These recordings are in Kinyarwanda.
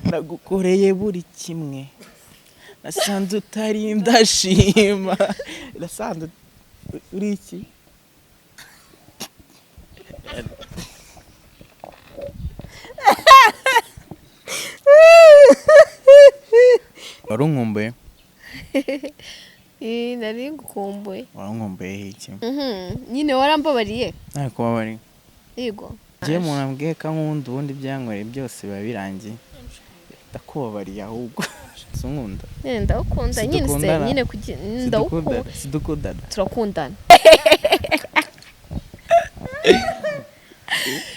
Nagukoreye buri kimwe, nasanze utari ndashima, nasanze uri iki? Wari unkumbuye? Nari ngukumbuye. Wari unkumbuye iki? Nyine warambabariye. Nta kubabariye. Yego. Njyewe umuntu ambwiye ko ankunda, ubundi ibyankoreye byose biba birangiye. Ndakubabariye ahubwo. Si unkunda? Nyine ndagukunda nyine se. Sidukundana. Nyine ndagukunda. Sidukundana. Turakundana.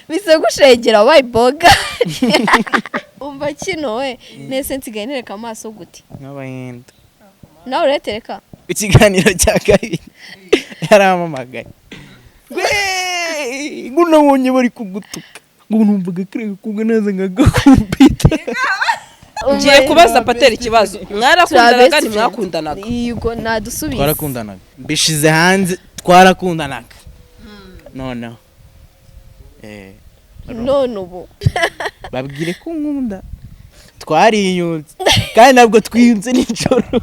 Bise gushegera wabaye boga. Umva kino we, nese nsigaye ntereka amaso gute? Nk'abahinde. Nawe uratereka? Ikiganiro cya kabiri yarampamagaye. Ngo nabonye bari kugutuka. Ngo numvaga kariya gakobwa naza nkagakumbita. Ngiye kubaza Pateri ikibazo. Mwarakundanaga ntimwakundanaga? Yego, nadusubize. Twarakundanaga. Mbishize hanze, twarakundanaga. Noneho. None ubu. Babwire ko nkunda. Twariyunze. Kandi ntabwo twiyunze nijoro.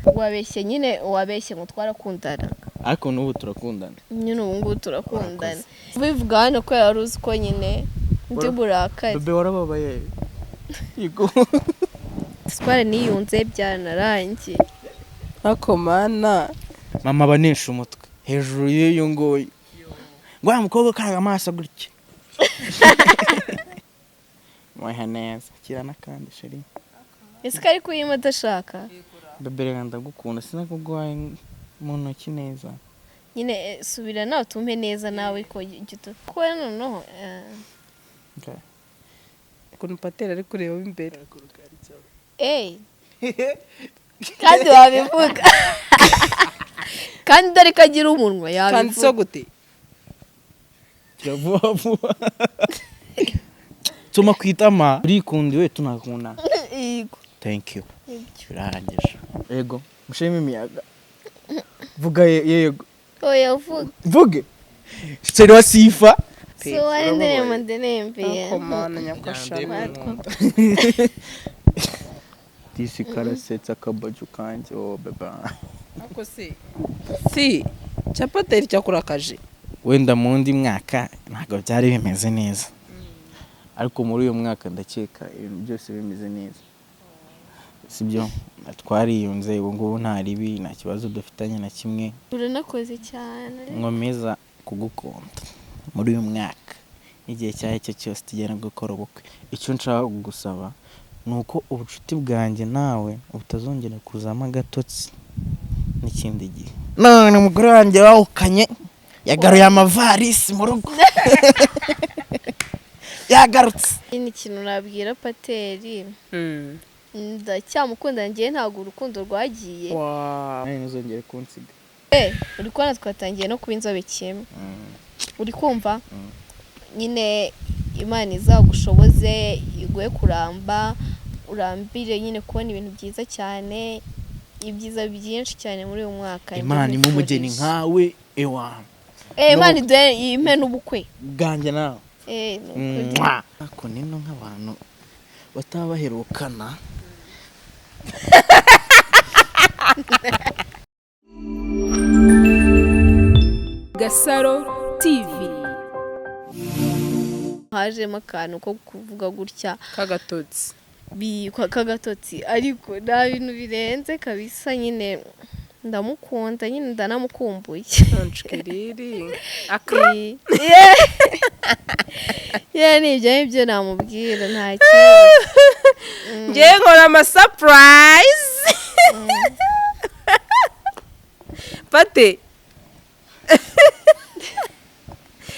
Wabeshye nyine, wabeshye ngo twarakundanaga. Ariko n'ubu turakundana. Nyine ubu ngubu turakundana. Bivuga hano ko yari uzi ko nyine ndi burakari. Bebe warababaye. Yego. Twaraniyunze byanarangiye. Ako mana. Mama banesha umutwe hejuru y'iyo ngoyi. Ngo wa mukobwa ukaraga amaso gutya. Mwaha neza. Kira n'akandi sheri. Ese ko ari kuyima adashaka? Bebe reka ndagukunda, sinakuguhaye mu ntoki neza. Nyine subira nawe tumpe neza nawe ko gito. Ko noneho Ukuntu Pateri ari kureba imbere. Kandi wabivuga. Kandi dore ko agira umunwa yabivuga. Kandi so gute? Vuba vuba. Tuma kwitama urikundiwe tunakunda. Yego. Thank you. Birahagije. Yego, mushime imiyaga. Vuga yego. Oya vuga. Vuge. Sero sifa. So waendelea ndenembe. Ako mana nyakashana. Disi karasetsa akabaju kanjye oh baba. Ako si. Si. Cya Pateri cyakurakaje. Wenda mu ndi mwaka ntabwo byari bimeze neza. Ariko muri uyu mwaka ndakeka ibintu byose bimeze neza. Sibyo, twariyunze ubu ngubu nta ribi, nta kibazo dufitanye na kimwe. Uranakoze cyane. Nkomeza kugukunda muri uyu mwaka igihe cyahe cyo cyose tugenda gukora ubukwe. Icyo nshaka kugusaba ni uko ubucuti bwanjye nawe butazongera kuzamo agatotsi n'ikindi gihe. None umugore wanjye wahukanye yagaruye amavarisi mu rugo. Yagarutse. Ni ikintu nabwira Pateri. Ndacyamukunda ngiye, ntabwo urukundo rwagiye. Wow. Nawe ntuzongere kunsiga. Uri kubona twatangiye no kuba inzobe kimwe. Uri kumva? Nyine Imana izagushoboze iguhe kuramba, urambire nyine kubona ibintu byiza cyane, ibyiza byinshi cyane muri uyu mwaka. Imana imwe umugeni nkawe ewa. Imana iduhe impe n'ubukwe. Bwanjye nawe. Ni ukuri. Ako nino nk'abantu bataba baherukana. Gasaro TV. Hajemo akantu ko kuvuga gutya kagatotsi. Kagatotsi, ariko nta bintu birenze kabisa nyine ndamukunda nyine ndanamukumbuye. Nshikiriri. Ni ibyo ngibyo namubwira nta kintu. Ngiye nkora ama surprise. Pate.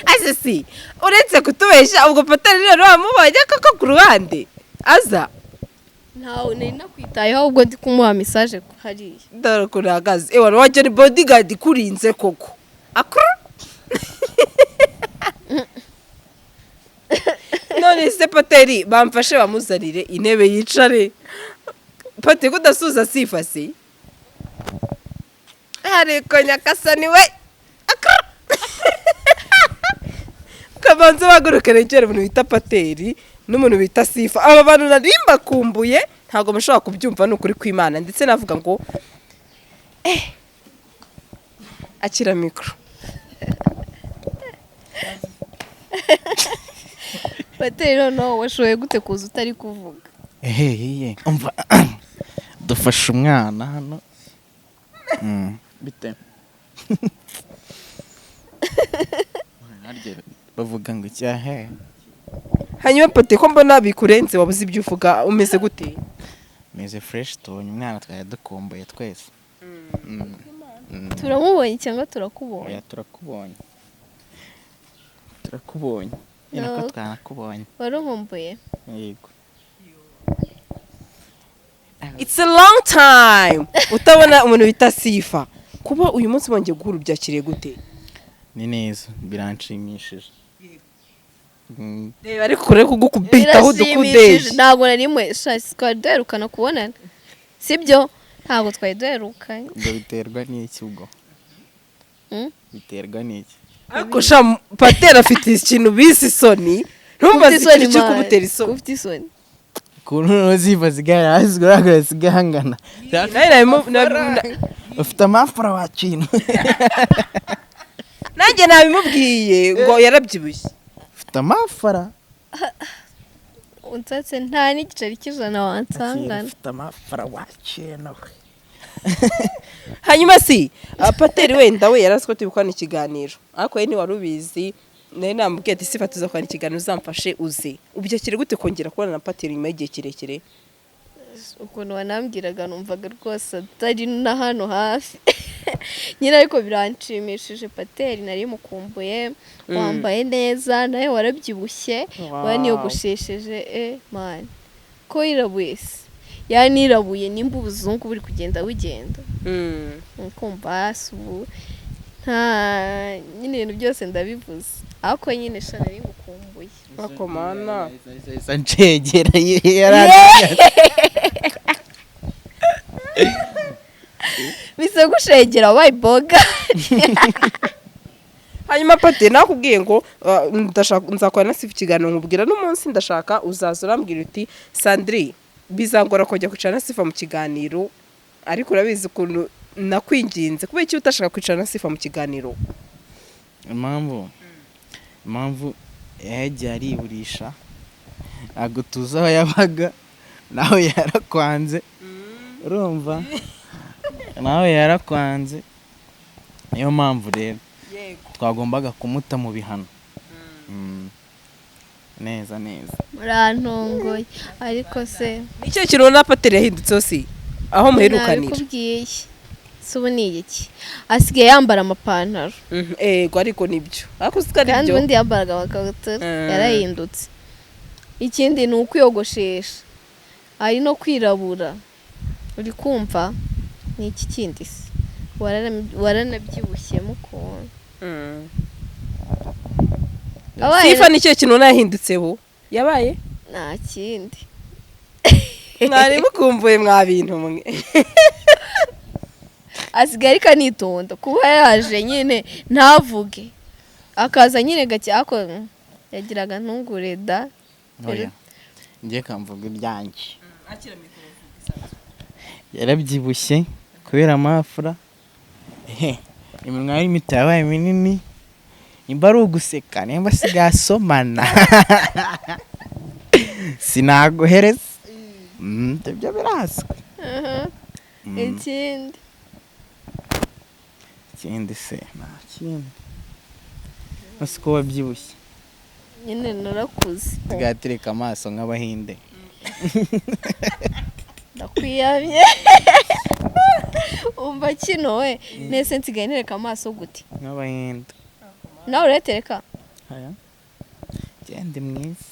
Asisi, uretse kutubesha ubwo Pateri rero wamubonye koko ku ruhande. Aza. Ntawe nari nakwitayeho ahubwo ndi kumuha message hariya. Dore ukuntu ahagaze. Ewa wajya ni bodyguard ikurinze koko. Akuru. None se Pateri bamfashe bamuzanire intebe yicare. Pateri kudasuza sifasi. Ariko nyakasani we. Akuru. Kabanza bagurukere kera umuntu bita Pateri. N'umuntu bita Sifa. Aba bantu nari mbakumbuye, ntabwo mushobora kubyumva, ni ukuri kw'Imana. Ndetse navuga ngo akira mikoro. Bateri, noneho washoboye gute kuza utari kuvuga? Ehehe, umva, dufashe umwana hano. Bite? Harya bavuga ngo icyahe? Hanyuma Pate, ko mbona bikurenze, wabuze ibyo uvuga, umeze gute? Meze fresh, tubonye umwana twari dukumbuye twese. Turamubonye cyangwa turakubonye? Oya, turakubonye, turakubonye nyine ko No. twanakubonye. Wari unkumbuye? Yego. It's a long time utabona umuntu bita Sifa. Kuba uyu munsi wongeye guhura, ubyakiriye gute? Ni neza, biranshimishije. Reba, ariko kure kugukubitaho Birashimishije. udukudeyi. Ntabwo nari mwe twari duherukana kubonana, sibyo? Ntabwo twari duherukanye. Ubwo biterwa n'iki ubwo? Biterwa n'iki? Ariko sha, Patera afite ikintu bise isoni, ntumbaze. Ufite isoni, Ikintu cyo man. kumutera isoni. Ufite isoni. Ukuntu ziva zigaya zigahangana. Nawe Ufite amafura wakintu. Nanjye nabimubwiye ngo yarabyibushye. Ufite amafara. Unsatse nta n'igiceri cy'ijana wansangana. Ufite amafara wakintu. Hanyuma si Pateri, wenda we yarazi ko turi gukorana ikiganiro, ariko we ntiwari ubizi. Nari namubwiye ati: "Sifa, tuzakorana ikiganiro, uzamfashe uze." Ubyakire gute kongera kubona na Pateri nyuma y'igihe kirekire? Ukuntu wanambwiraga numvaga rwose atari na hano hafi nyine, ariko biranshimishije. Pateri nari mukumbuye. Wambaye neza nawe, warabyibushye. Waniyogoshesheje, man, ko yirabuye se? Yanirabuye nimba ubuzungu buri kugenda bugenda. Kumva hasi ubu nta nyine, ibintu byose ndabivuze, ariko nyine sha nari ngukumbuye. Akomana. Isa ncegera yarangiye. Bisa gushegera, wabaye boga. Hanyuma Pate, nakubwiye ngo ndashaka nzakora na Sifa ikiganiro, nkubwira n'umunsi ndashaka uzaza urambwira uti: "Sandri, bizangora kujya kwicara na Sifa mu kiganiro." Ariko urabizi ukuntu nakwinginze. Kubera iki utashaka kwicara na Sifa mu kiganiro? Impamvu yagiye ariburisha, ntabwo tuzi aho yabaga. Nawe yarakwanze, urumva, nawe yarakwanze. Niyo mpamvu rero twagombaga kumuta mu bihano. Neza neza. Murantunguye ariko se. Nicyo kintu ubona Pateri yahindutseho si aho muherukanira? Nabikubwiye se? Ubu ni iki? Asigaye yambara amapantaro. Ego, ariko nibyo, ariko siko ari Kandi byo. ubundi yambaraga amakabutura. Yarahindutse. Ikindi ni ukwiyogoshesha, ari no kwirabura, uri kumva? Ni iki kindi se? Waranabyibushye ukuntu. Sifa, nicyo kintu ubona yahindutseho yabaye? Nta kindi. Mwari mukumbuye mwa bintu mwe. Asigaye ariko anitonda. Kuba yaje nyine ntavuge, akaza nyine gake, ariko yagiraga ntungure da. Oya, ngiye kamvuga ibyanjye. Yarabyibushye kubera amafura. Ehe, iminwa y'imiti yabaye minini, nimba ari uguseka, nimba asigaye asomana, sinaguhereza. Ibyo birazwi. Ikindi? Ikindi se nta kindi, ese ko wabyibushye? Nyine narakuze. Tugatereka amaso nk'Abahinde. Ndakwiyamye, umva kino we nese nsigaye ntereka amaso gute? Nk'Abahinde. Nawe urayatereka? Aya gende mwiza,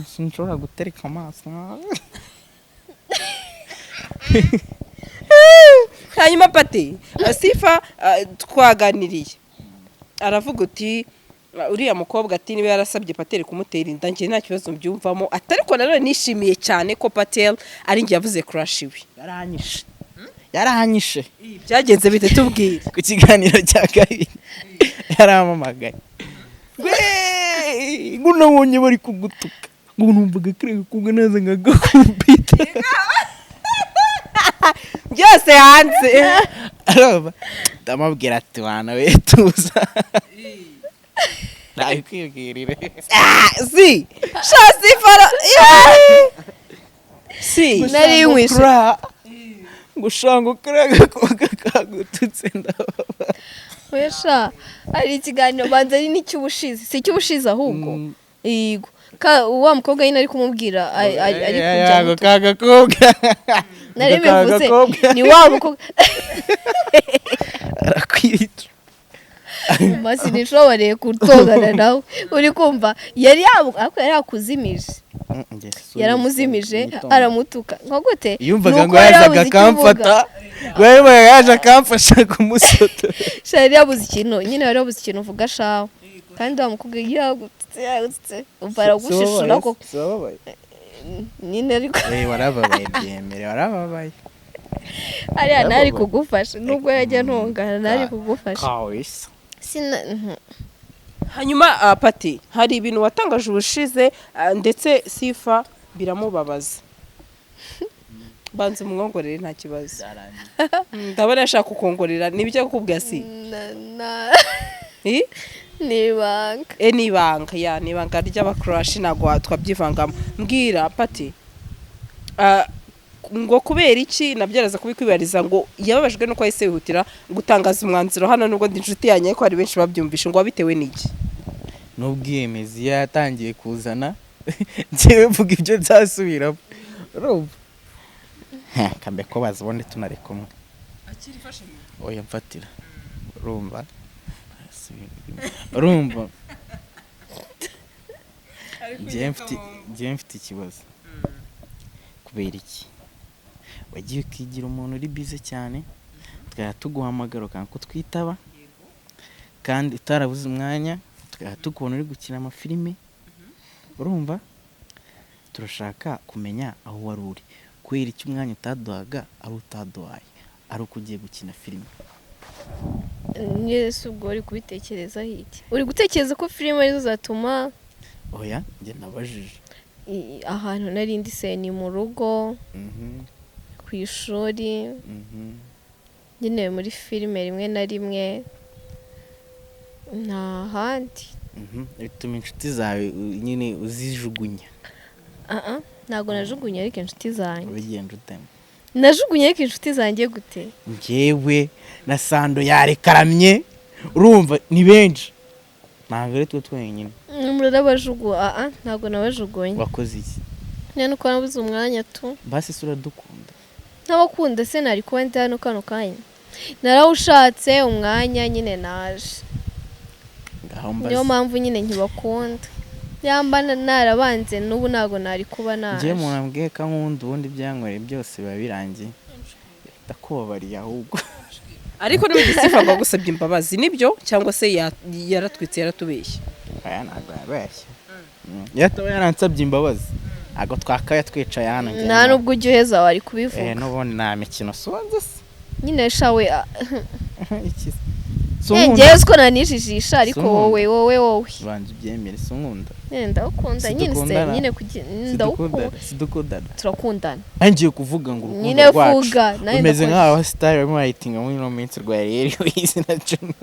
sinshobora gutereka amaso nkawe. Hanyuma Pati, Sifa, twaganiriye, aravuga uti uriya mukobwa ati niba yarasabye Pateri kumutera inda, njye nta kibazo mbyumvamo ati, ariko nanone nishimiye cyane ko Pateri ari njye yavuze crush iwe. Yaranyishe, yaranyishe. Byagenze bite? Tubwire. Ku kiganiro cya kabiri yarampamagaye: "Wee, ngo nabonye bari kugutuka." Ngo numvaga kariya gakobwa naza nkagakumbita. Byose hanze. Arumva, ndamubwira ati: "Wana we, tuza, nabikwibwirire." Ah, si sha sifara si. Nari nkwishe. Ngo ushanga kariya gakobwa kagututse, ndababa. Oya sha, hari ikiganiro banza ari n'icy'ubushize, si icy'ubushize ahubwo, yego, ka wa mukobwa nyine ari kumubwira ari kujya Ako kagakobwa. Nari Ako bivuze kagakobwa. Ni wa mukobwa. Arakwica. Masi nishoboreye gutongana nawe, uri kumva yari yabu, ariko yari yakuzimije, yaramuzimije, aramutuka nko gute? Yumvaga Nuko ngo yari yazaga yabuze icyo uvuga. akamfata, ngo yumvaga yaje akamfasha kumusotora. Sha, yari yabuze ikintu nyine, yari yabuze ikintu uvuga shawe, kandi wa mukobwa yagutse, yagutse, umva aragushishura koko. Nyine ariko Eh, warababaye, byemere, warababaye. Hariya ntari kugufasha, nubwo yajya ntongana ntari kugufasha. Kawisa. Sina. Hanyuma Pati, hari ibintu watangaje ubushize, ndetse Sifa biramubabaza. Banza umwongorere, nta kibazo. Ndabona ashaka kukongorera, nibyo kukubwira si? Eh? Ni ibanga. E, ni ibanga, ya, ni ibanga ry'abakurashi, ntabwo twabyivangamo. Mbwira Pati, ngo kubera iki nabyaraza kubikwibariza, ngo yababajwe nuko yahise wihutira gutangaza umwanzuro hano, nubwo ndi inshuti yanjye, ariko hari benshi babyumvishe, ngo wabitewe n'iki? N'ubwiyemezi yatangiye kuzana, njyewe mvuga ibyo nzasubiramo, urumva kambe ko bazi ubundi tunari kumwe. Oya, mfatira, urumva, urumva njyewe mfite ikibazo. Kubera iki wagiye ukigira umuntu uri bize cyane, tukajya tuguhamagara ukanga kutwitaba, kandi utarabuze umwanya, tukajya tukubona uri gukina amafilime? Urumva, turashaka kumenya aho wari uri. Kubera icyo umwanya utaduhaga ari utaduhaye ari uko ugiye gukina filime? Yesu, ubwo uri kubitekerezaho iki? Uri gutekereza ko filime arizo zatuma? Oya, njye nabajije. Ahantu nari ndi se ni mu rugo, ku ishuri, nyine muri filime rimwe na rimwe, nta handi. Bituma inshuti zawe nyine uzijugunya. Ah ah, ntabwo najugunye, ariko inshuti zanjye Ubigenda utema. Najugunye ariko inshuti zanjye gute? Njyewe na Sando yarekaramye, urumva ni benshi, ntabwo ari twe twenyine. Murarabajugu. Ah ah, ntabwo nabajugunye. Wakoze iki? Nyine nuko nabuze umwanya tu. Basi se uradukunda? Ntabakunda se nari kuba ndi hano kano kanya? Narawushatse umwanya nyine, naje. Ngaho Niyo mbaze. mpamvu nyine nkibakunda. Yamba narabanze n'ubu ntabwo nari kuba naje. Njyewe umuntu ambwiye ko ankunda, ubundi ibyankoreye byose biba birangiye, ndakubabariye ahubwo. Ariko n'ubundi Sifa ngo agusabye imbabazi, nibyo cyangwa se yaratwitse, yaratubeshye? Aya, ntabwo yabeshye. Iyo ataba yaransabye imbabazi, ntabwo twakaye twicaye hano njyewe Nta nawe. nubwo ujya uheza wari kubivuga. N'ubundi nta mikino sonze se. Nyine shawe Iki se? Si unkunda? Ngewe siko nanijijisha, ariko Si unkunda? wowe, wowe, wowe. Banza ubyemere, si unkunda? Nyine ndawukunda Si nyine se. dukundana? Nyine Si ndawukunda. dukundana? Si dukundana? Turakundana. Ngiye kuvuga ngo urukundo Nyine rwacu vuga nawe. rumeze Ndakoze. nk'aho abasitari barimo barayitinga muri ino minsi, rwa Ariel Wayz na Juno.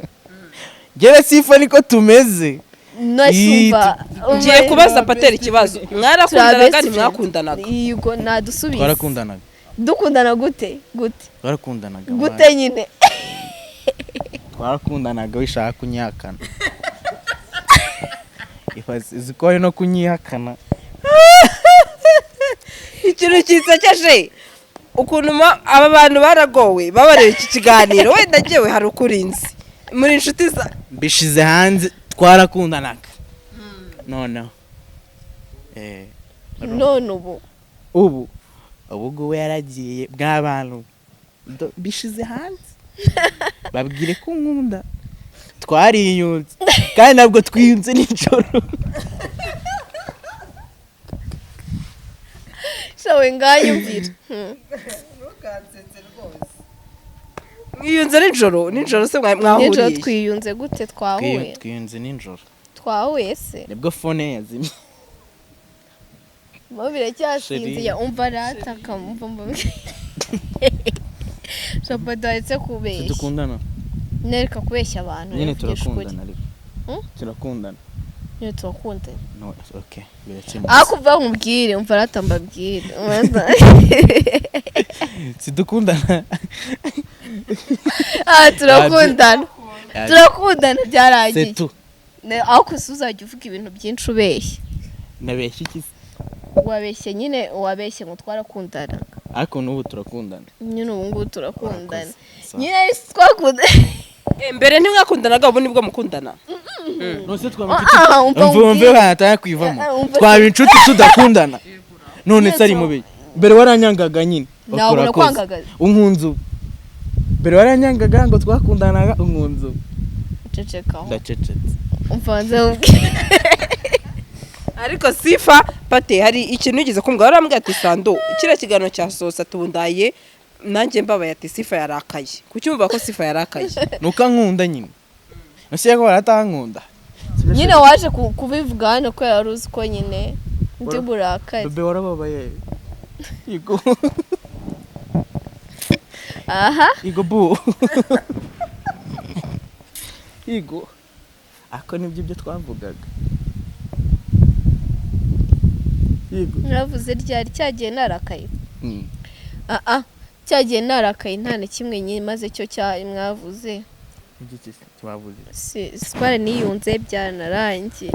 Njyewe Sifa niko tumeze. Nasumva. Ngiye kubaza Pateri ikibazo: mwarakundanaga, ntimwakundanaga? Yego, nadusubize. Twarakundanaga. Dukundana gute? Gute? Twarakundanaga. Gute nyine? Twarakundanaga, wishaka kunyihakana. Ibaze, uzi ko hari no kunyihakana. Ikintu kisekeje, ukuntu aba bantu baragowe babareba iki kiganiro, wenda ngewe hari ukurinzi muri inshuti za Mbishize hanze, twarakundanaga. Noneho None ubu? Ubu ngubu yaragiye bw'abantu. Mbishize hanze, babwire ko nkunda. Twariyunze, kandi ntabwo twiyunze nijoro. Shawe, nganyumvira. Mwiyunze nijoro? Nijoro se Nijoro? mwahuriye? Twiyunze gute? Twahuye? Twiyunze nijoro. Twahuye se? Nibwo phone ye yazimye. Mo biracyasinziye, umva rataka, umva mba. Shapato waretse kubeshya. Dukundana. Nereka kubeshya abantu. Nyine rero uvugisha ukuri. turakundana ariko. Hmm? Turakundana. Nyine turakundana. No, okay, birakemutse. Ariko uva nkubwire, umva rata mbabwire. Sidukundana. Ah, turakundana. Turakundana byarangiye. C'est tout. Ariko si uzajya uvuga ibintu byinshi ubeshya. Nabeshya iki se? Wabeshye nyine, wabeshye ngo twarakundana. Ariko n'ubu turakundana. Nyine ubu ngubu turakundana. Urakoze. Sawa. Nyine twakundana. Mbere ntimwakundanaga, ubu nibwo mukundana. None twaba Ah, umva umva umbwire. banataya kwivamo. Ah, umva. Twaba inshuti tudakundana. None se ari mubi. Mbere waranyangaga nyine. Ntabwo Urakoze. nakwangaga. Unkunze ubu. Mbere waranyangaga ngo twakundanaga, unkunze ubu. Cecekaho. Ndacecetse. Umva nze nkubwire. Ariko Sifa, Pate, hari ikintu wigeze kumbwira, warambwira ati Sando, kiriya kiganiro cya sosa tubundaye nanjye mbabaye, ati Sifa yarakaye. Kuki wumva ko Sifa yarakaye? Nuko ankunda nyine. Nasiye ko baratankunda. Nyine waje kubivuga hano ko yari uzi ko nyine ndi burakare. Bebe warababaye. Igo. Aha. Igo bu. Igo. Ako nibyo ibyo twavugaga. Igo. Naravuze ryari cyagiye narakaye. Mm. Ah ah. Cyagiye narakaye nta na kimwe nyine maze cyo cya mwavuze. Igiki se twavuze. Si twara niyunze byanarangiye.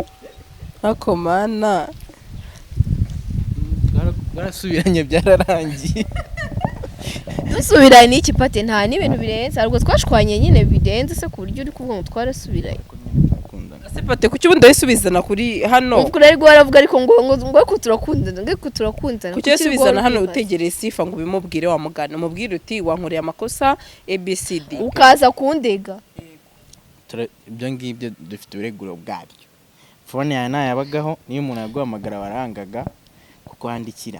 Ako mana. Twarasubiranye byararangiye. Dusubiranye iki Pate, nta n'ibintu birenze. Ntabwo twashwanye nyine birenze se ku buryo uri kuvuga ngo twarasubiranye. Turakundana. Ese Pate, kuki ubundi wayisubizana kuri hano? Ubwo rero waravuga ariko ngo ngo ngo ko turakundana, ngo ko turakundana. Kuki wayisubizana hano utegereye Sifa ngo ubimubwire, wamugana umubwire uti wankoreye amakosa ABCD? Ukaza kundega. Ibyo ngibyo dufite ubureguro bwabyo. Phone yawe ntayabagaho, niyo umuntu yaguhamagara warangaga kukwandikira.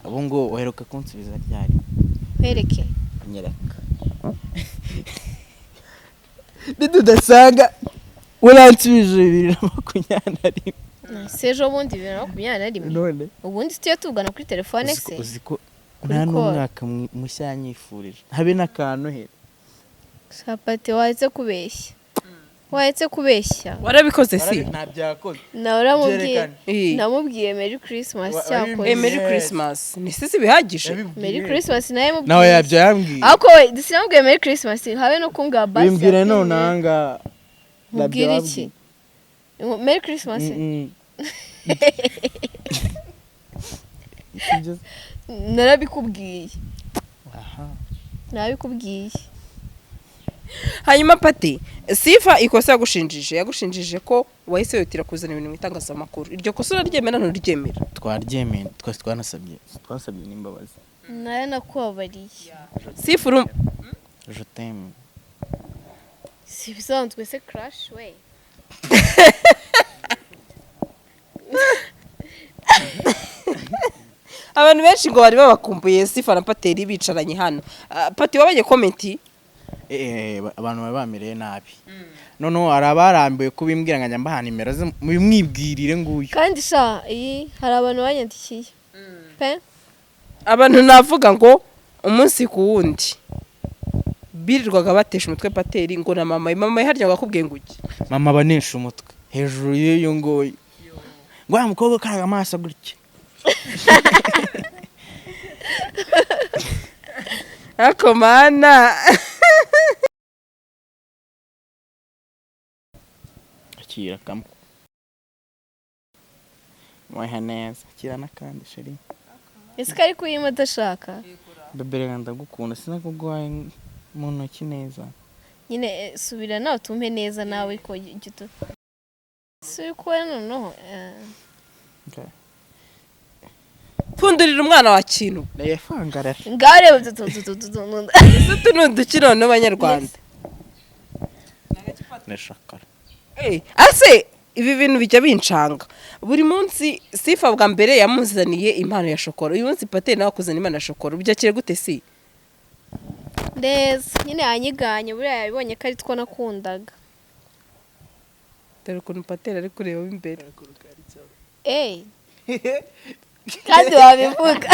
Ubu ngo uheruka kunsubiza ryari? Nkwereke. Nyereka. Nidudasanga uransubije 2021. Se ejo bundi 2021. None Ubundi tuyo tuvugana kuri telefone se. uzi ko Kuri nta call. n'umwaka mushya yanyifurije habe n'akantu he. Sapate waretse kubeshya. Waretse kubeshya. Warabikoze si? Ntabyakoze. Nawe uramubwiye. Byerekane. Eh. Namubwiye Merry Christmas cyakoze. Merry Yes. Christmas ni sisi bihagije. Merry Christmas nawe mubwiye. Nawe yabyo yambwiye. Ariko we sinamubwiye Merry Christmas habe no kumbwira basi. Bimbwire ati, none aha. Mubwire iki? Merry Christmas. Narabikubwiye. Aha. Narabikubwiye. Hanyuma Pate, Sifa ikosa yagushinjije ko wahise wihutira kuzana ibintu mu itangazamakuru, iryo kosa uraryemera nturyemera? Twaryemeye, twese twanasabye n'imbabazi. Nayo nakubabariye. Sifa uru Je t'aime. Si bisanzwe se crush we. Abantu benshi ngo bari babakumbuye Sifa na Pateri bicaranye hano. Pati, wabonye comment? Abantu baba bamereye nabi. Noneho hari abarambiwe kubimbwira ngo njya mbaha nimero ze mubimwibwirire nguyu. Kandi sha iyi hari abantu banyandikiye. Pe Abantu navuga ngo umunsi ku wundi birirwaga batesha umutwe Pateri ngo na mama mama harya ngo akubwiye ngo ujye. Mama abanesha umutwe hejuru y'iyo ngoyi. Ngo wa mukobwa ukaraga amaso gutya. Ako mana. Akira kamwe. Mwaha neza. Akira n'akandi sheri. Ese ko ari kuyima adashaka? Bebe reka ndagukunda sinakuguhaye mu ntoki neza. Nyine subira nawe tumpe neza nawe ko gito. Si ko noneho. Pfundurira umwana wa kintu. Ndayafangarara. Ngare Ese utu ni udukino n'abanyarwanda. Ndashakara. Ase ibi bintu bijya bincanga. Buri munsi Sifa bwa mbere yamuzaniye impano ya shokora. Uyu munsi Pateri nawe akuzana impano ya shokora. Ubyakire gute si? Neza nyine yanyiganye buriya yabibonye ko ari two nakundaga. Dore ukuntu Pateri ari kureba imbere. Kandi wabivuga,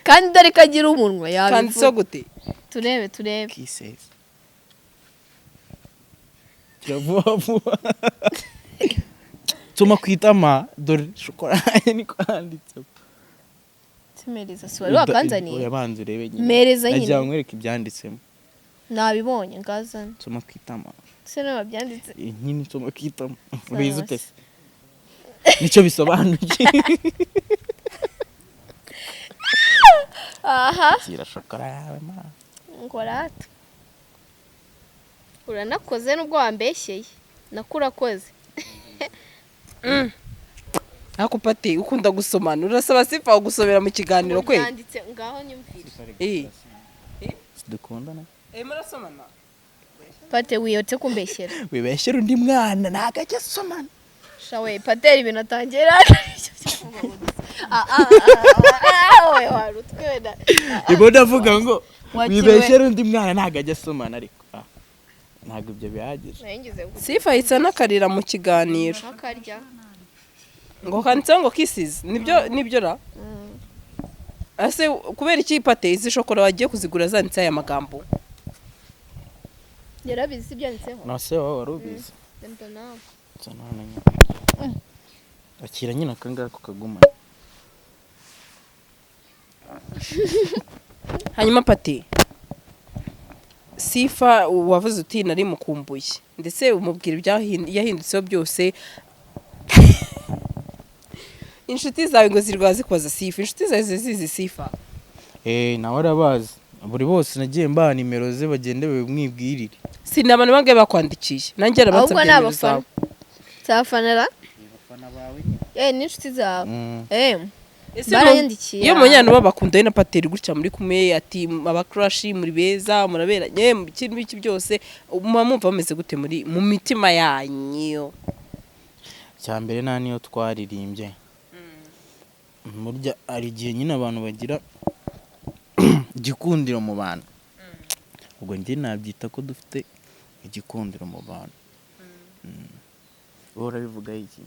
kandi dore ko agira umunwa. Kanditseho Yabivuga. gute? Turebe, turebe. Kisses. Gira vuba vuba, tuma ku itama. Dore shokora niko handitseho. Tumereza, si wari wakanzaniye? Oya, banza urebe nyine. Mpereza nyine. Nagira ngo nkwereke ibyanditsemo. Nabibonye, ngazana. Nsoma ku itama. Se nawe wabyanditse? Eh, nyine nsoma ku itama. Sawa. Ubizi ute se? Nicyo bisobanuye. Aha. Shyira shokora yawe ma. Ngorata, uranakoze nubwo wambeshyeye, nako urakoze. Ariko Pati, ukunda gusomana, urasaba Sifa gusomera mu kiganiro kwe? Byanditse ngaho, nyumvire. Eh. Dukundana. Eh, murasomana? Pate, wiyotse kumbeshyera. Wibeshyera undi mwana, ntabwo ajya asomana. Shawe pateri, ibintu atangira we warutwe wenda. Ibo ndavuga ngo Wakiriwe. wibeshyera undi mwana, ntabwo ajya asomana, ariko ntabwo ibyo bihagije. Nayingize Sifa ahita anakarira mu kiganiro. Akarya. Ngo kanditseho ngo kisses, nibyo nibyo ra? Ese kubera iki, Pate, izi shokora wagiye kuzigura zanditseho aya magambo? Yarabizi ibyanditseho. Nase wowe wari ubizi? Ndabona nawe. Nsa none nyine. Akira nyine akangaka kagumana. Hanyuma Pati, Sifa wavuze uti nari mukumbuye, ndetse umubwira yahindutseho byose. Inshuti zawe ngo zirwa zikubaza Sifa, inshuti zawe zizi Sifa? Eh, nawe arabazi buri bose, nagiye mbaha nimero ze, bagende babimwibwirire. Si ni abantu bangahe bakwandikiye? Nanjye Ahubwo yarabansabye ni nimero abafana. zawe. Si abafana ra? Abafana bawe nyine. Eh, n'inshuti zawe. Eh. Ese Baranyandikiye. Iyo munyana babakunda we na Pateri gutya muri kumwe, ati abakurashi muri beza, muraberanye, mu biki n'ibiki byose, muba mwumva bameze gute muri mu mitima yanyu? Cya mbere, nta niyo twaririmbye. Burya hari igihe nyine abantu bagira igikundiro mu bantu. Ubwo njye nabyita ko dufite igikundiro mu bantu. Wowe urabivuga iki?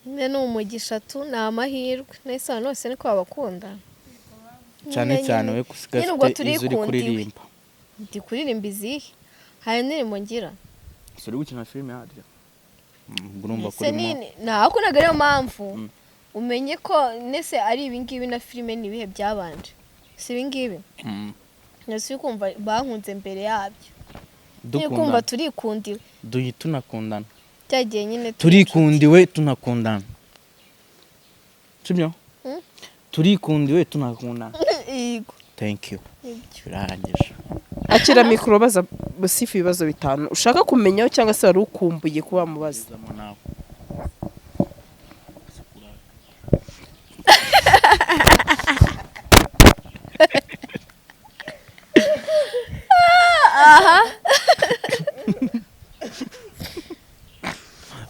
Nyine ni umugisha tu, ni amahirwe. Nahise abantu bose niko babakunda. Cyane Nyine cyane nyine. we kusiga Nyine ubwo afite izo uri turikundiwe. kuririmba. Ndi kuririmba izihe? Hari indirimbo ngira. Si uri gukina filime harya? Ubwo urumva Ese kurimo. ni ntabwo ntabwo ariyo mpamvu. Umenye ko nese ari ibingibi na filime ni ibihe byabanje, si ibingibi? Nese uri kumva bankunze mbere yabyo. Nyine kumva Dukundana. turikundiwe. Duhi tunakundana. Cya gihe nyine Turikundiwe tunakundana, sibyo? Mm. Turikundiwe tunakundana. Yego. Thank you. Nibyo. Birahagije. Akira mikoro, baza Sifa ibibazo bitanu ushaka kumenyaho cyangwa se wari ukumbuye kuba wamubaza. Zamo nawe.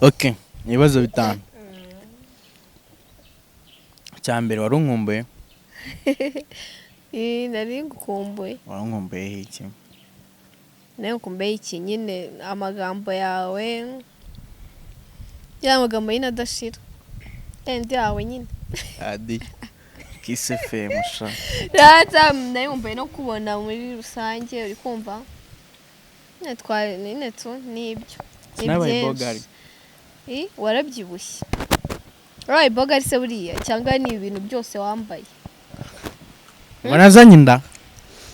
Okay, ibibazo bitanu. Icya mbere, wari unkumbuye? Eh, nari ngukumbuye. Wari unkumbuye iki? Nawe ngukumbuye iki nyine? Amagambo yawe, ya magambo nyine adashira, yandi yawe nyine. Adi Kiss FM sha. Rata, nari nkumbuye no kubona muri rusange, uri kumva nyine nyine tu nibyo. Ni Sinabaye byinshi. bogari. Eh, warabyibushye, wabaye bogari se buriya, cyangwa ni ibintu byose wambaye? Warazanye inda?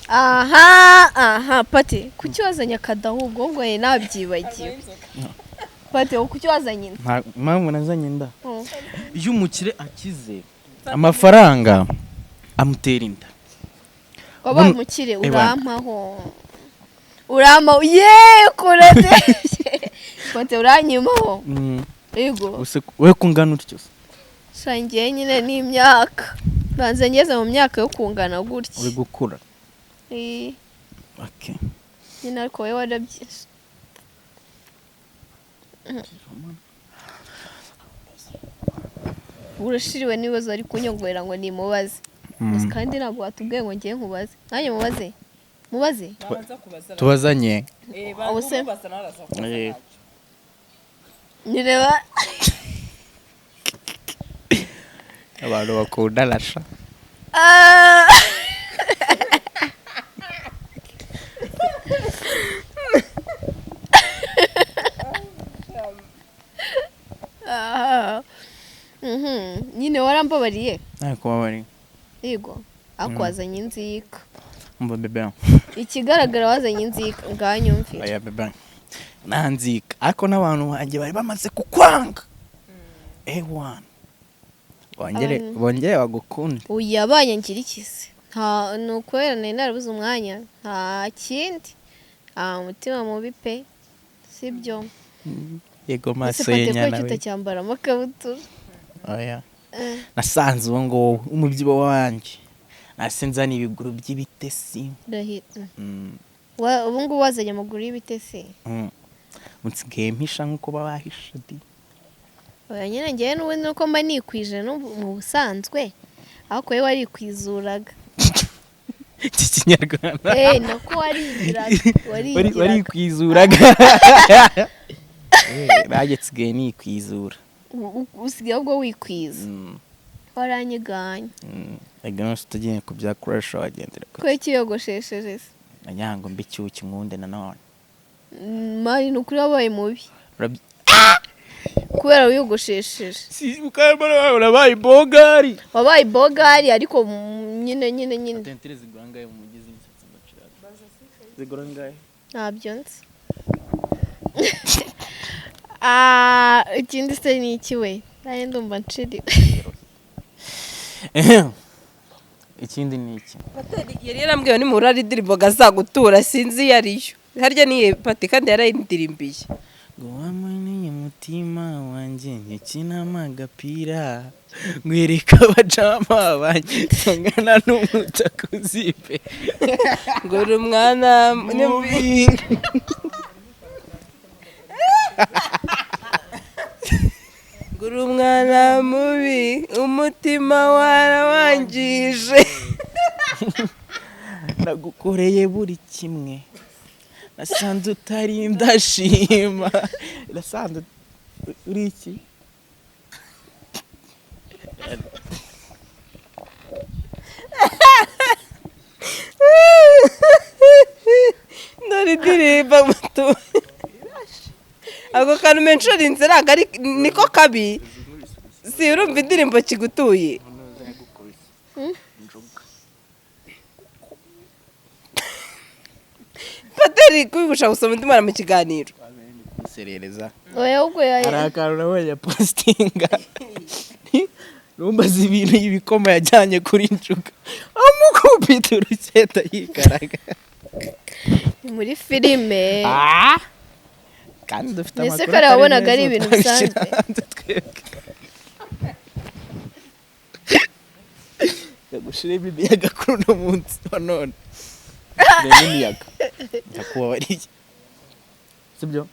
Aha aha, Pati, kuki wazanye akada? Ahubwo ubwo yari nabyibagiwe. Pati, kuki wazanye inda? Nta mpamvu nazanye inda. Iyo umukire akize, amafaranga amutera inda. Wabaye umukire. Ebana. Urampaho, urampaho, yeee, kurate Pati, uranyimaho. Yego. Use we kungana utyo se? Shangiye nyine n'imyaka, banza ngeze mu myaka yo kungana gutya. Uri gukura. Eh, Okay. nyine ariko wowe warabyize. Urashiriwe n'ibibazo ari kunyongorera ngo nimubaze. Gusa kandi ntabwo watubwiye ngo ngiye nkubaze, nanjye mubaze, mubaze. Tubazanye. Ubuse- Nireba. Abantu bakunda rasha. Ah! Ah. Nyine warambabariye. Nakubabariye. Yego, ariko wazanye inzika. Umva bebe. Ikigaragara wazanye inzika, nganyumvira. Oya bebe. Nanzika ariko n'abantu banjye bari bamaze kukwanga. Ewana. Bongere bongere bagukunde. Oya, banyangira iki se? Nta, ni ukubera nari narabuze umwanya, nta kindi. Ah, umutima mubi pe, sibyo? Yego Ese maso Pate, y'inyana ko we. utacyambaramo akabutura? Oya. Nasanze uwo nguwo umubyibuho wanjye. Nase nzana ibiguru by'ibitesi. Ndahiro. Ubu ngubu wazanye amaguru y'ibitesi? Nsigaye mpisha nk'uko babahisha di. Oya nyine njyewe n'ubundi nuko mba nikwije no mu busanzwe, ariko wowe warikwizuraga. Iki kinyarwanda. Nako warigiraga, warigiraga. Warikwizuraga. Nanjye nsigaye nikwizura. Usigaye ubwo wikwiza. Waranyiganye. Ega none utagiye ku bya crush wagendera ku. Ko ikiyogoshesheje se? Nagira ngo mbe icyuki nkunde nanone. Mari, ni ukuri wabaye mubi. Kubera wiyogoshesheje. Si ukambara wawe urabaye bogari. Wabaye bogari ariko nyine nyine nyine. Tentire zigura angahe mu mujyi z'imisatsi mbacira? Zigura angahe? Ntabyo nzi. Ah, ikindi se ni iki we? Nanjye ndumva nshiriwe. Ikindi ni iki? Pateri yari yarambwiye ni murari indirimbo azagutura, sinzi iyo ariyo. Harya ni Pati kandi yarayindirimbiye. Ngo wamaniye umutima wanjye nkikinamo agapira, nkwereka abajama banjye nsangana n'umutaka uzipe. Ngo uri umwana mubi. Ngo uri umwana mubi, umutima warawangije. Nagukoreye buri kimwe, nasanze utari ndashima, nasanze uri iki? Ndori ndirimba mutu. Ako kantu menshorinze ntabwo ari niko kabi. Si urumva indirimbo kigutuye. Pateri kwigusha gusoma undi mwana mu kiganiro. Serereza. Oya ahubwo Hari akantu nabonye postinga. Numbaza ibintu y'ibikoma yajyanye kuri Njuga. Amukubita uruketa yikaraga. Ni muri filime. Kandi dufite Mbese amakuru kare atari wabonaga ari meza, ibintu twabishyira bisanzwe. hanze twebwe. Ndagushiremo imiyaga kuri uno munsi wa none. Shiremo imiyaga. Ndakubabariye. Sibyo?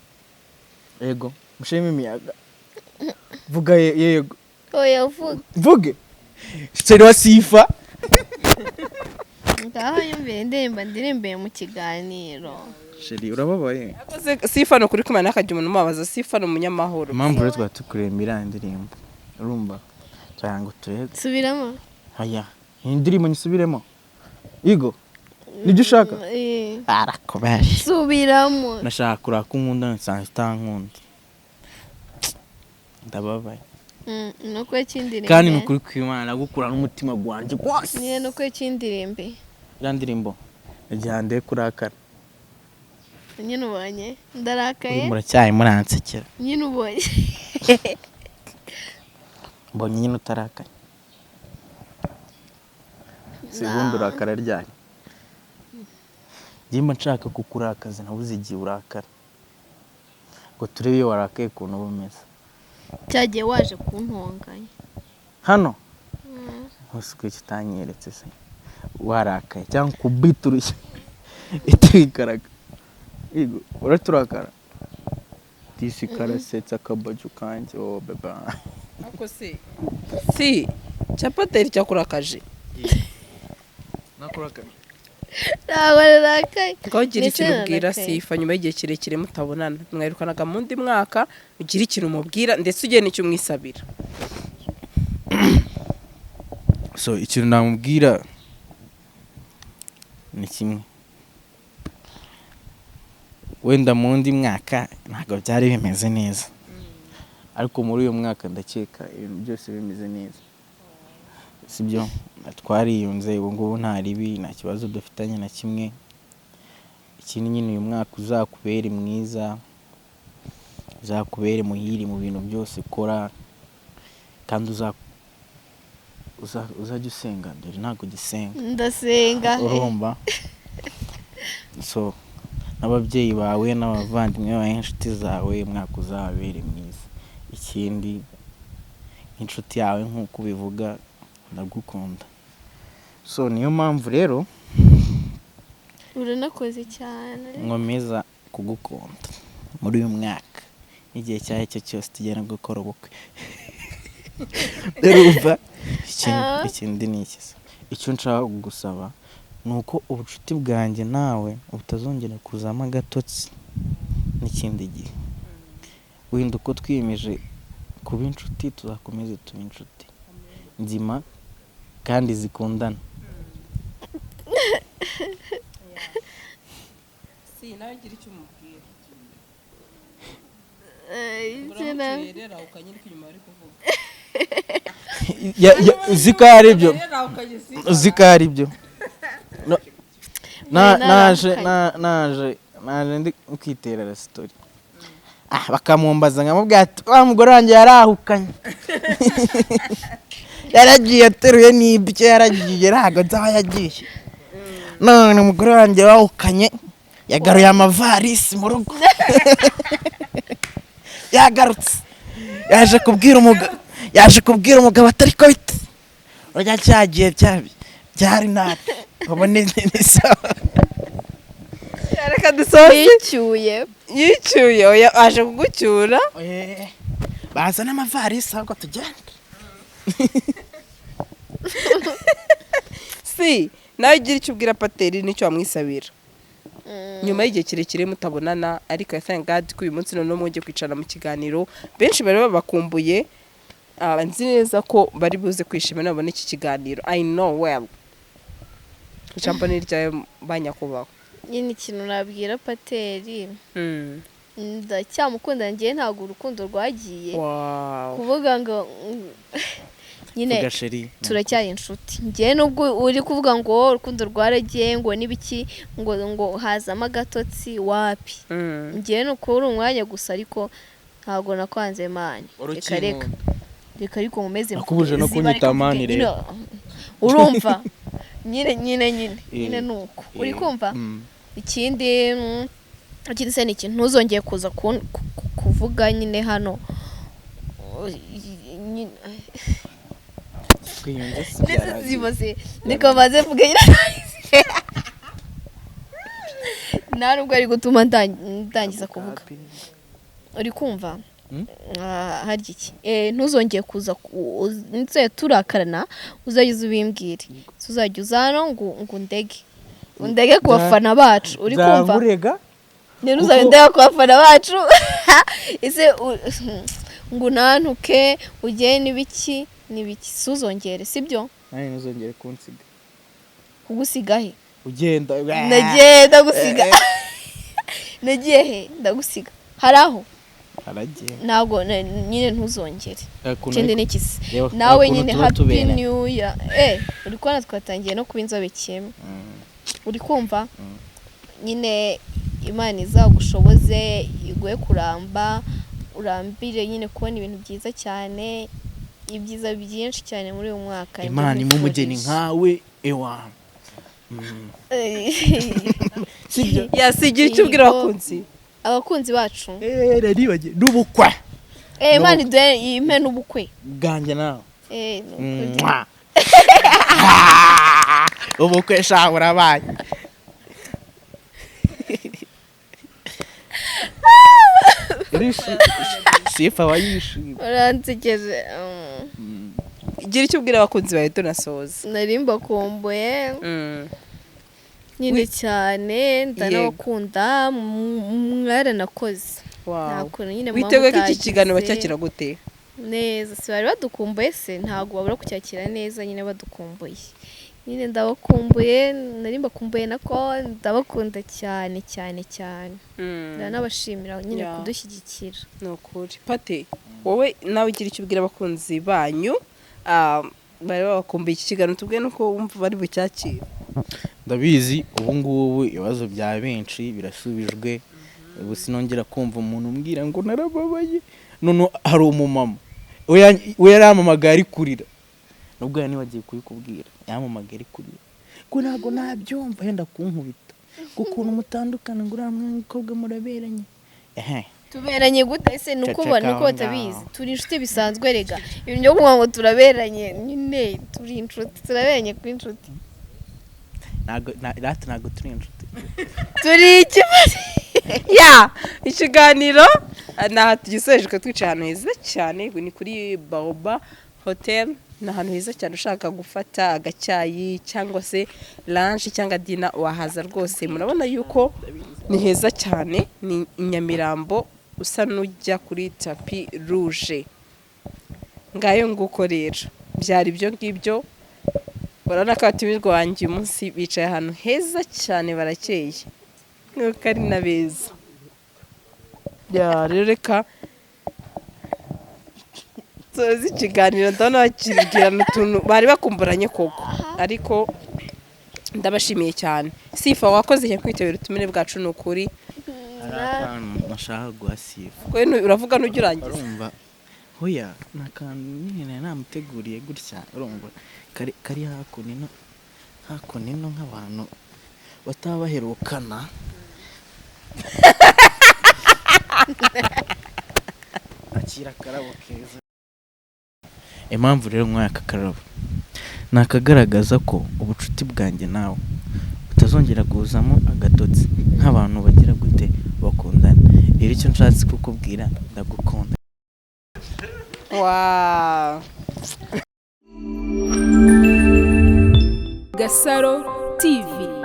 Yego. Mushiremo imiyaga. Vuga yego. Oya uvuga. Mvuge. Seri wa sifa. Ngaho nyumvire indirimbo ndirimbiye mu kiganiro. Sheri urababaye. Sifa ni ukuri kumana akajya umuntu umubabaza. Sifa ni umunyamahoro. Impamvu rero twari tukuremba iriya ndirimbo. Urumva? Turagira ngo turebe. Subiramo. Haya. Iyi ndirimbo nyisubiremo. Igo. Nibyo ushaka? Arakobari. Subiramo. Nashaka kuraka ko unkunda nsanze utankunda. Ndababaye. Ni uko cy'indirimbo. Kandi ni ukuri kw'Imana nagukura n'umutima gwanjye wose. Nyine ni uko cy'indirimbo. Iriya ndirimbo igihe ndeye kurakara. Nyine ubonye ndarakaye. Muracyari muransekera. Nyine ubonye. Mbonye nyine utarakaye. Si ubundi urakara ryari? Njye mba nshaka kukurakaza nabuze igihe urakara. Ngo turebe iyo warakaye ukuntu uba umeze. Cyagiye waje kuntonganya. Hano? Hose kuki utanyeretse se? Warakaye cyangwa kubita urushyi itikaraga. Yego, uraturakara. Disi karasetsa akabaju kanjye oh beba. Ako si. Si cya Pateri cyakurakaje. Nakurakaye. Ntabwo narakaye. Ngaho ugira Ndetse ikintu ubwira narakaye. Sifa nyuma y'igihe kirekire mutabonana. Mwarirukanaga mu ndi mwaka, ugira ikintu umubwira ndetse ugiye n'icyo umwisabira. So ikintu namubwira ni kimwe, wenda mu wundi mwaka ntabwo byari bimeze neza, ariko muri uyu mwaka ndakeka ibintu byose bimeze neza, sibyo? Twariyunze, ubu ngubu nta ribi, nta kibazo dufitanye na kimwe. Ikindi nyine, uyu mwaka uzakubere mwiza, uzakubere muhire mu bintu byose ukora, kandi uzajya usenga, dore ntabwo ugisenga. Ndasenga. Urumva? So n'ababyeyi bawe n'abavandimwe bawe n'inshuti zawe, umwaka uzababere mwiza. Ikindi, nk'inshuti yawe, nk'uko ubivuga, ndagukunda. So niyo mpamvu rero Uranakoze cyane. nkomeza kugukunda muri uyu mwaka, igihe icyo ari cyo cyose tugenda gukora ubukwe. Urumva? Ikindi ni iki se? Icyo nshaka kugusaba ni uko ubucuti bwanjye nawe butazongera kuzamo agatotsi n'ikindi gihe. Wenda uko twiyemeje kuba inshuti, tuzakomeze tube inshuti nzima kandi zikundana. Si nawe ugira icyo umubwira. Icyo Uramuterera ukanyereka inyuma ari kuvuga. Uzi ko ari byo, uzi ko ari byo. No, naje naje ndi kwiterera story, bakamumbaza, nkamubwira ati: "Wa mugore wanjye yarahukanye, yaragiye ateruye n'ibyo, yaragiye, ntabwo nzi aho yagiye. None umugore wanjye wahukanye yagaruye amavarisi mu rugo, yagarutse, yaje kubwira umugabo atari ko bite, urya cyagiye byari nabi, ubu ni sawa." Reka dusoze. Yicyuye. Yicyuye, oya, aje kugucyura. Bazana amavarisi ahubwo tugende. Si nawe ugira icyo ubwira Pateri n'icyo wamwisabira nyuma y'igihe kirekire mutabonana, ariko I thank God ko uyu munsi noneho mwongeye kwicara mu kiganiro. Benshi bari babakumbuye. Nzi neza ko bari buze kwishima nabona iki kiganiro. I know well. Ijambo ni iryawe, ba nyakubahwa. Nyine ikintu nabwira Pateri, ndacyamukunda njyewe, ntabwo urukundo rwagiye. Kuvuga ngo nyine Vuga, chérie. turacyari inshuti. Njyewe nubwo uri kuvuga ngo urukundo rwaragiye, ngo n'ibiki, ngo hazamo agatotsi, wapi. Njyewe ni ukubura umwanya gusa, ariko ntabwo nakwanze, man. Reka reka reka, ariko nkomeze. Nakubujije no Ziba kunyita reka man mvuge. rero. Nyine, urumva nyine nyine nuko uri kumva. Ikindi se ni ikintu ntuzongeye kuza kuvuga nyine hano. Twiyunze se? Ndetse Byaragiye. zimaze, reka maze mvuge nyine, nta nubwo ari gutuma ndangiza kuvuga, uri kumva? Harya iki? Ntuzongeye kuza nituzajya turakarana, uzajya uza ubimbwire. Tuzajya uza hano ngo undege ku bafana bacu, uri kumva? Nzamurega. Rero uzajya undega ku bafana bacu, ese ngo unantuke, ugende n'ibiki n'ibiki, suzongere, sibyo? Nanjye ntuzongere kunsiga. Kugusiga he? Ugenda. Nagiye ndagusiga? Nagiye he ndagusiga? Hari aho? Haragiye. Ntabwo nyine ntuzongere. Ikindi ni iki se? Reba Nawe ukuntu nyine tuba happy tuberanye. New Year. Uri kubona twatangiye no kuba inzobe kimwe, uri kumva? Nyine Imana izagushoboze, iguhe kuramba, urambire nyine kubona ibintu byiza cyane, ibyiza byinshi cyane muri uyu mwaka. Nibyo Imana impa umugeni nkwifurije. nkawe, ewa. Sibyo? Yasigira icyo ubwira abakunzi. Abakunzi bacu. Naribagiwe n'ubukwe. Imana iduhe, impe n'ubukwe. Bwanjye nawe. Ni ukuri. Mwah. Ubukwe sha burabaye. Sifa aba yishimye. Uransekeje. Gira icyo ubwira abakunzi bawe tunasoza. Nari mbakumbuye nyine cyane, ndanabakunda, mwaranakoze. Nta Wow. kuntu nyine muba Witeguye ko iki mutagize. kiganiro bacyakira gute? Neza. Si bari badukumbuye se? Ntabwo babura kucyakira neza nyine, badukumbuye nyine. Ndabakumbuye, nari mbakumbuye nako. Ndabakunda cyane cyane cyane, ndanabashimira nyine kudushyigikira. Ni ukuri. Pate, wowe nawe ugira icyo ubwira abakunzi banyu, bari babakumbuye iki kiganiro, tubwiye nuko wumva bari bucyakire. Ndabizi, ubu ngubu ibibazo bya benshi birasubijwe. Ubu sinongera kumva umuntu umbwira ngo narababaye. None hari umumama we yarampamagaye ari kurira, nubwo yari nibagiye kubikubwira. Yampamagaye ari kurira ngo ntabwo nabyumva, yenda kunkubita ngo ukuntu mutandukana, ngo uriya mwana mukobwa muraberanye, ehe. Tuberanye gute se? Ni uko Ceceka nuko aho batabizi. ngaho. Turi inshuti bisanzwe rega. Ibintu byo kuvuga ngo turaberanye nyine, turi inshuti, turaberanye kuri inshuti. Ntabwo rata, ntabwo turi inshuti. Turi ikimari. Ya, ikiganiro ni aha tugisoje. Twicaye ahantu heza cyane, ni kuri Baoba Hotel. Ni ahantu heza cyane, ushaka gufata agacyayi cyangwa se lunch cyangwa dinner wahaza rwose. Murabona yuko ni heza cyane, ni i Nyamirambo, usa n'ujya kuri Tapis Rouge. Ngayo nguko rero, byari ibyo ngibyo. Urabona ko abatumirwa banjye uyu munsi bicaye ahantu heza cyane, barakeye nuko ari na beza. Ya, rero reka tuzi ikiganiro. Ndabona bakibwirana utuntu bari bakumburanye koko, ariko ndabashimiye cyane. Sifa, wakoze cyane kwitabira ubutumire bwacu, ni ukuri. Hari akantu nashaka guha Sifa. Kowe uravuga n'ujya urangiza. Urumva, hoya, ni akantu nyine nari namuteguriye gutya. Urumva kari hakuno ino, hakuno ino, nk'abantu bataba baherukana. Akira akarabo keza. Impamvu rero nk'aya aka karabo ni akagaragaza ko ubucuti bwanjye nawe butazongera kuzamo agatotsi, nk'abantu bagira gute, bakundana. Rero icyo nshatse kukubwira, ndagukunda. Wow. Gasaro TV.